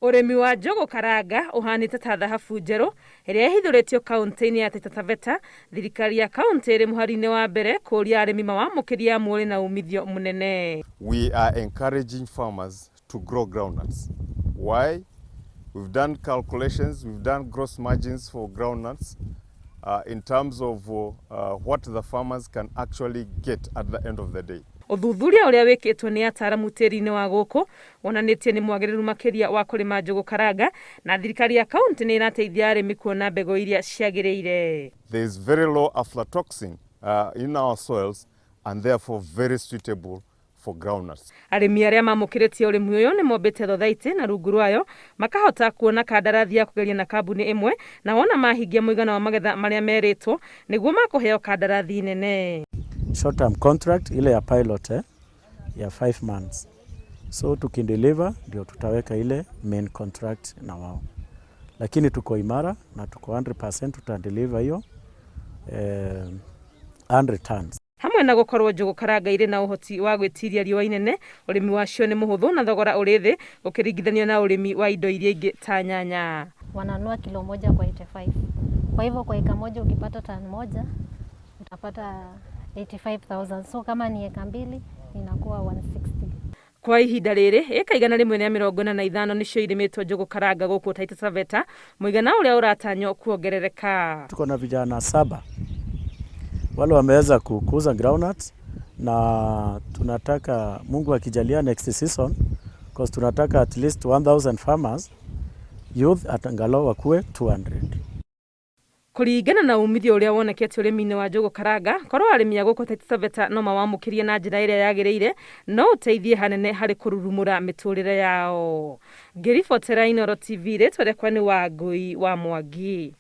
Ũrĩmi wa njũgũ karanga ũhanĩte ta thahabu njerũ ĩrĩa ĩhithũrĩtio kaunti-inĩ ya Taita Taveta. Thirikari ya kaunti ĩrĩ mũhari-inĩ wa mbere kũũria arĩmi mawamũkĩrie amu ũrĩ na umithio mũnene. We are encouraging farmers to grow groundnuts. Why? We've done calculations, we've done gross margins for groundnuts in terms of what the farmers can actually get at the end of the day. Ũthuthuria ũrĩa wĩkĩtwo nĩ ataaramu tĩri-inĩ wa gũkũ wonanĩtie nĩ mwagĩrĩru makĩria wa kũrĩma njũgũ karanga, na thirikari ya kaunti nĩ ĩrateithia arĩmi kuona mbegũ iria ciagĩrĩire. There is very low aflatoxin in our soils and therefore very suitable for groundnuts. Arĩmi arĩa mamũkĩrĩtie ũrĩmi ũyũ nĩ mombĩte thothaitĩ na rungu rwayo makahota kuona kandarathi ya kũgeria na kambuni ĩmwe, na wona mahingia mũigana wa magetha marĩa merĩtwo nĩguo makũheo kandarathi nene. Short term contract ile ya pilot ya 5 months, so tukideliver ndio tutaweka ile main contract na wao, lakini tuko imara na tuko 100% tutadeliver hiyo 100 tons. Hamwe na gũkorwo njũgũ karanga irĩ na ũhoti wa gwĩtiria riũa inene, ũrĩmi wacio nĩ mũhũthũ na thogora ũrĩ thĩ ũkĩringithanio na ũrĩmi wa indo iria ingĩ ta nyanya. Wananunua kilo moja kwa 85. Kwa hivyo kwa eka moja ukipata tani moja utapata 85,000. So kama ni eka mbili inakuwa 160. Kwa ihinda rĩrĩ ĩka 145 nĩcio irĩmĩtwo njũgũ karanga gũkũ Taita Taveta, mũigana ũrĩa ũratanywo kuongerereka. Tuko na vijana saba wale wameweza kukuza groundnuts na tunataka, Mungu akijalia, next season, because tunataka at least 1000 farmers, youth angalau wakuwe 200. Kũringana na umithio ũrĩa wonekete ũrĩmi-inĩ wa njũgũ karanga, korwo arĩmi a gũkũ Taita Taveta no mawamũkĩrie na njĩra ĩrĩa yagĩrĩire, no ũteithie hanene harĩ kũrurumũra mĩtũrĩre yao. Ngĩribotera Inooro TV, rĩtwa rĩakwa nĩ Wangũi wa Mwangi.